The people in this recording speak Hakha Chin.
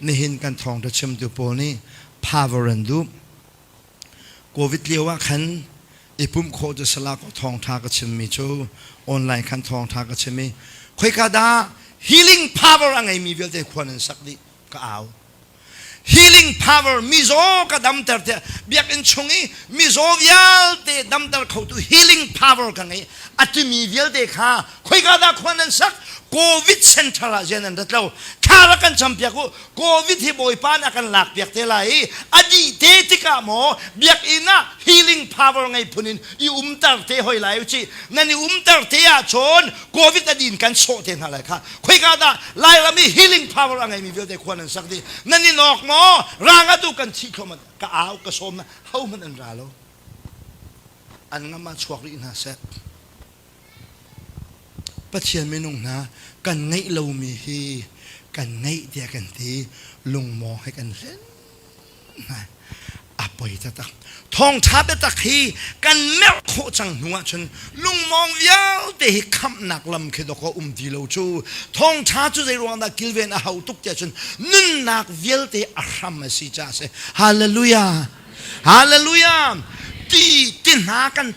Nihin kan thawngṭha chimtu pawl nih power an duh. Covid lio ah khan i pumh khawh cu sala ko thawngṭha ka chimmi cu online khan thawngṭha ka chim i khoika dah healing power a ngeimi vialte khua nan sak dih ka au. Healing power mizaw ka damter tiah biakinn chung i mizaw vialte damter khotu healing power ka ngei a timi vialte kha khoika dah khua nan sak COVID center ah zian nan rat lo thla rak kan campiak u COVID hi Bawipa nih a kan lak piak te lai i a dih te tikah maw biakinn ah healing power ngei phun in i umter te hoi lai u ci nan i umter te ahcun COVID a din kan sawh te hna lai kha khoika dah Lairam i healing power a ngeimi vialte khua nan sak dih nan i nawk maw rang atu kan thih thluahmah ka au ka sawm na hohmanh an ra lo an ngam ah chuak rih hna seh Pathian minung hna kan ngeih lomi hi kan ngeih tiah kan ti lungmawng he kan hlen hna a poi taktak thawngṭha biatak hi kan merh khawh cang hnu ahcun lungmawng vialte hi khamhnak lam khi dawk a um ti lo cu thawngṭha cu zei ruang dah kilven a hau tuk tiah cun nunnak vialte a hram a si caah a si hallelujah hallelujah ti ti hna kan.